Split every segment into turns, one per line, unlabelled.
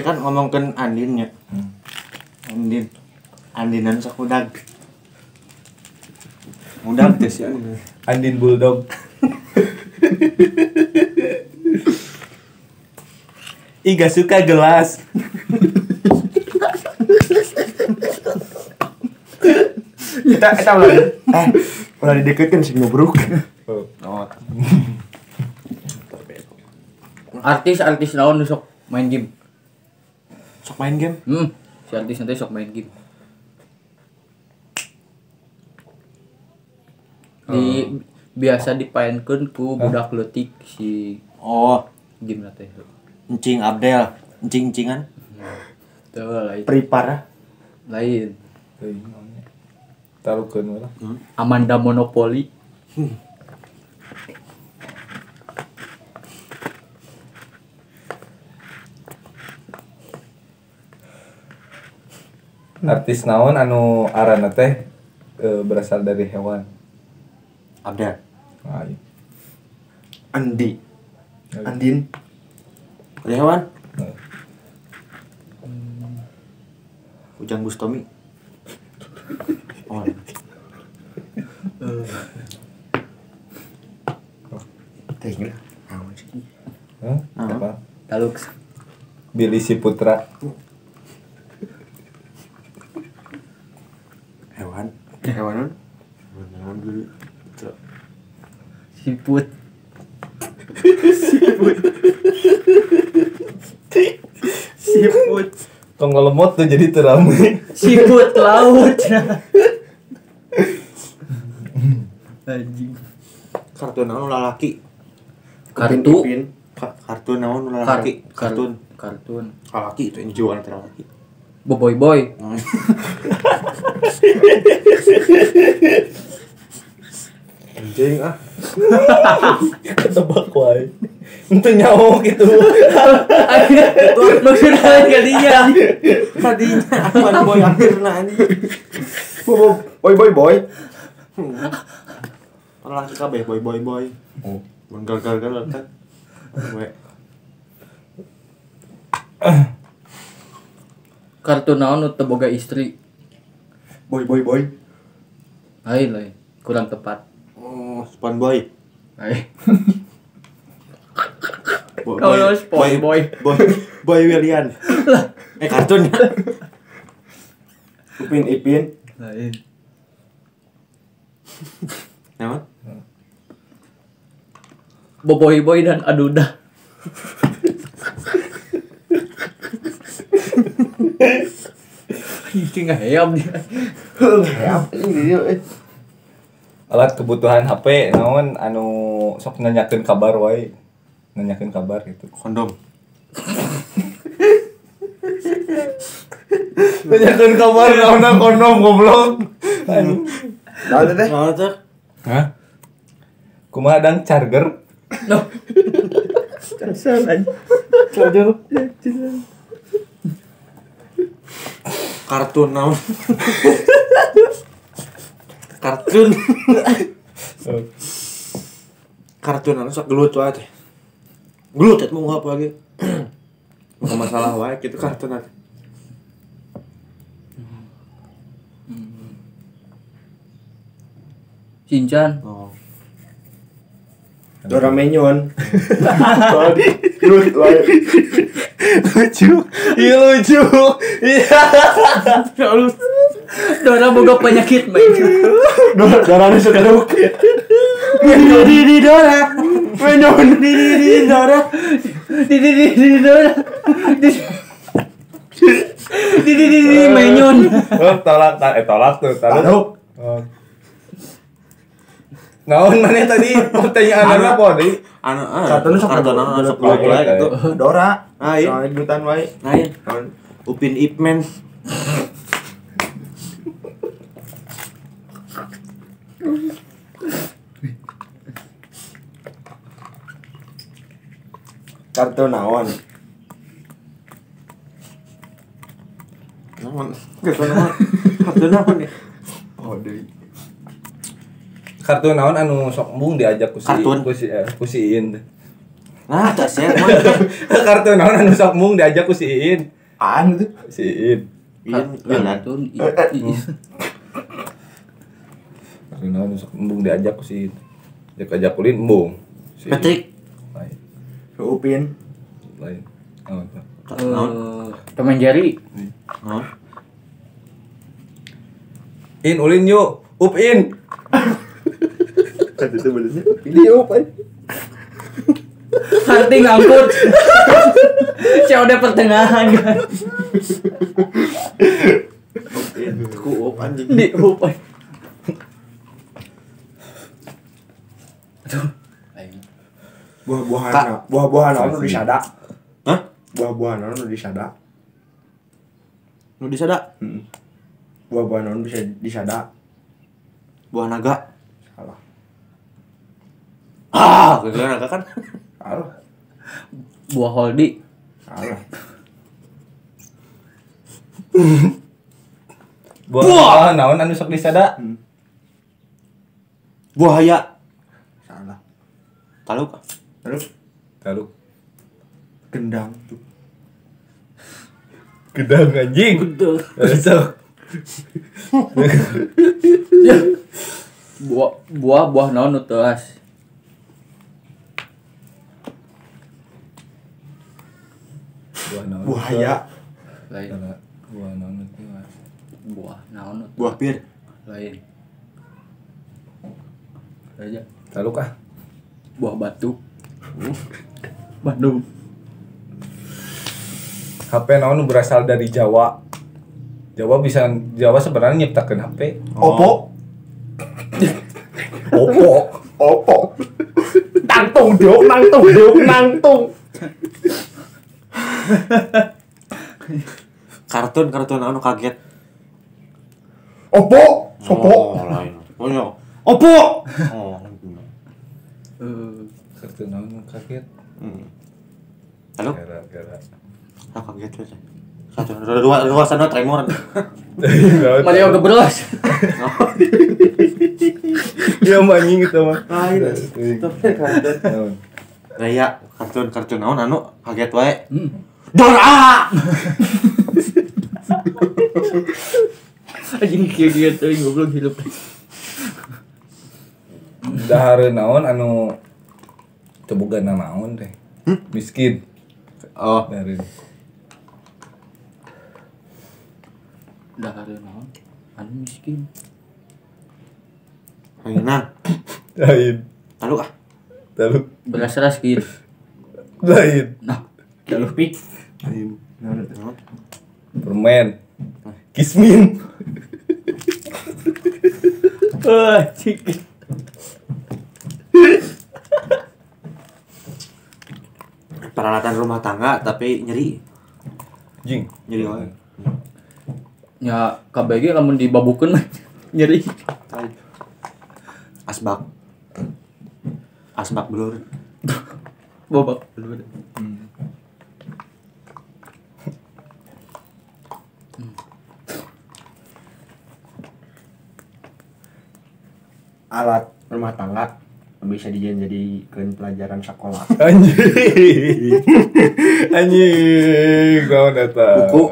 Ya kan ngomongkeun Andin nya. Andin. Andinan sok udag. Udag teh si Andin.
Andin Bulldog. Ih gak suka gelas.
Kita ulah ulah dideketin sih ngobrol.
Oh.
Artis-artis naon nu sok main game?
Sok main game?
Si artis nanti sok main game. Di biasa dipaenkeun ku budak leutik si game teh.
Encing Abdel, encing-encingan.
Tuh lain.
Pripara.
Lain.
Taruhkeun lah.
Amanda Monopoly.
Artis naon anu aranna teh berasal dari hewan?
Abdel.
Lain.
Andi. Andin.
Ada hewan? Ujang Bustomi. Oh.
Teh lah. Naon sih?
Hah? Apa?
Talux.
Billy Siputra.
Hewan. Hewan. Hewan dulu.
Siput. Siput. Siput.
Tong lemot tuh jadi terame.
Siput laut. Anjing.
Kartu naon lalaki?
Kartu.
Kartu naon lalaki? Kartun.
Kartun.
Lalaki itu yang jual lalaki.
Boboiboy. Boy.
Anjing ah.
Ketebak wae. Ente nyawa gitu.
Itu maksudnya kadinya.
Tadinya apaan boy akhirna anjing.
Boy boy boy.
Laki kabeh boy boy boy. Oh, mun gal-gal kan. We.
Kartu naon nu teu boga istri?
Boy boy boy.
Lain lain, kurang tepat.
Oh, Spon boy.
Lain. Boy, Spon boy.
Boy Boy William. Kartun.
Upin Ipin.
Lain.
Naon?
Boboiboy Boy dan Aduda. Ini nggak heam dia.
Heam ini dia.
Alat kebutuhan HP naon anu sok nanyakeun kabar wae. Nanyakeun kabar gitu.
Kondom.
Nanyakeun kabar naon kondom goblok.
Naon teh?
Naon teh?
Hah? Kumaha dang charger?
No.
Charger aja. Charger.
Kartun naon? Kartun. Kartun anu sok gelut wae teh. Gelut teh mau apa lagi? Bukan masalah wae gitu kartun teh.
Shinchan.
Oh.
Dora Menyon. Gelut wae.
Lucu. Iya lucu. Iya.
Dora boga penyakit men.
Dora nu stroke. Di Dora. Menyon di Dora.
Di Dora. Di Menyon.
Oh, tolak tolak tuh, taruh. Naon mana tadi pertanyaan apa deui?
Anu
kartun sok
kartun sok wae gitu.
Dora.
Lain.
Soalnya gelutan wae.
Lain. Upin Ipman.
Kartu naon?
Naon? Kartu naon? Kartu naon ya?
Oh, deui.
Kartu naon anu sok embung diajak ku si
Kartun.
Ku si Iin.
Nah, tak sih.
Kartu naon anu sok mung diajak ku si Iin.
An itu.
Si Iin.
Kartun I.
Kartu naon sok embung diajak ku si Iin. Ajak ulin embung.
Patrick.
Lain.
Upin.
Lain.
Tom and Jerry.
Naon?
In ulin yuk. Up in.
Tadi itu benernya. Ini up aja.
Nanti ngangkut. COD pertengahan kan.
Ku up anjing.
Di up. Aduh.
Buah-buahan. Buah-buahan anu disada.
Hah?
Buah-buahan anu disada.
Nu disada?
Heeh. Buah-buahan anu bisa disada.
Buah naga.
Salah.
Ah, gara naga kan?
Salah.
Buah holdi.
Salah.
Buah naon anu sok disada?
Buah haya.
Salah.
Taluk.
Taluk.
Taluk.
Gendang tuh.
Gendang anjing.
Betul.
Sok.
Buah naon nu teuas.
Buah naon?
Buaya.
Lain.
Buah naon nu teuas.
Buah naon nu?
Buah pir.
Lain. Aja.
Taluk ah.
Buah batu. Bandung.
HP naon berasal dari Jawa. Jawa bisa Jawa sebenarnya nyiptakeun HP.
Oppo.
Oppo.
Oppo. Tangtung diuk nangtung diuk nangtung.
Kartun anu kaget.
Oppo, sopo.
Oh, lain. Oh, iya. Oppo. Oh.
Kartun anu kaget.
Halo.
Gara-gara.
Ah, kaget aja. Satu, dua, sana tremor.
Mario Gebros.
Iya anjing itu mah.
Lain. Tapi kartun. Nah iya, kartun naon anu kaget wae. Dora.
Anjing kieu-kieu teuing goblok hidup.
Dahareun naon anu teu boga naon teh. Miskin.
Oh,
dahareun.
Dahareun naon? Anu miskin.
Lain.
Lain.
Taluk ah.
Taluk.
Beras raskin.
Lain.
Nah, taluk pik.
Lain. Permen. Kismin.
Wah, cik.
Peralatan rumah tangga tapi nyeri.
Jing,
nyeri wae.
Ya KBG lamun dibabukeun nyeri.
Asbak. Asbak belur.
Babak belur.
Alat rumah tangga bisa dijadikan pelajaran sekolah.
Anjing. Anjing, naon eta?
Buku.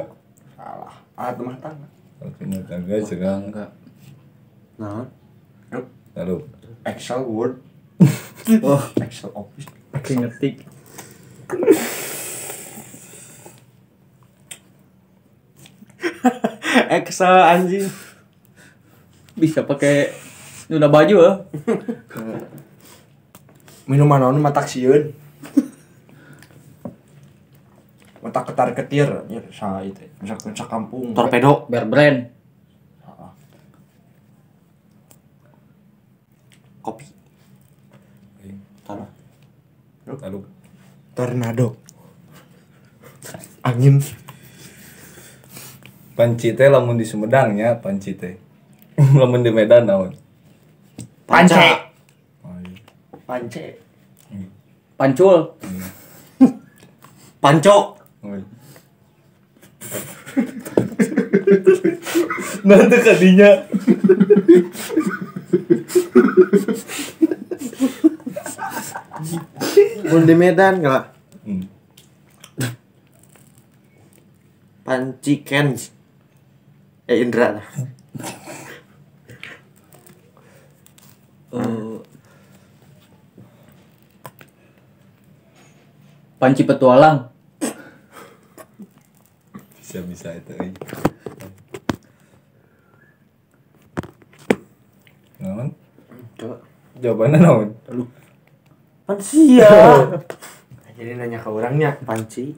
Salah. Alat rumah tangga.
Alat rumah tangga cenah.
Enggak.
Naon?
Lalu
Excel, Word.
Oh,
Excel Office.
Pakai ngetik.
Excel anjing.
Bisa pakai nunda baju ah.
Minuman naon matak sieun. Matak ketar-ketir nya sa ieu teh. Misalkan sakampung.
Torpedo,
Bear Brand.
Heeh.
Kopi. Tanah.
Lalu
tornado. Angin.
Panci teh lamun di Sumedang nya panci teh. Lamun di Medan naon?
Pance. Pance.
Pancul.
Panco.
Nanti kadinya.
Mun di Medan enggak? Panci Kens. Indra.
Panci petualang.
Bisa-bisa itu. Naon?
Coba.
Jawabannya naon?
Panci ya. Jadi nanya ke orangnya, panci.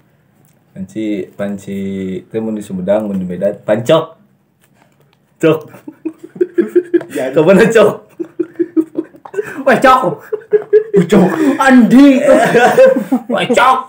Panci, panci itu mun di Sumedang, mun di Medan, pancok. Cok. Kapan cok?
Wah, cok. Cok. Andi.
Wah, cok.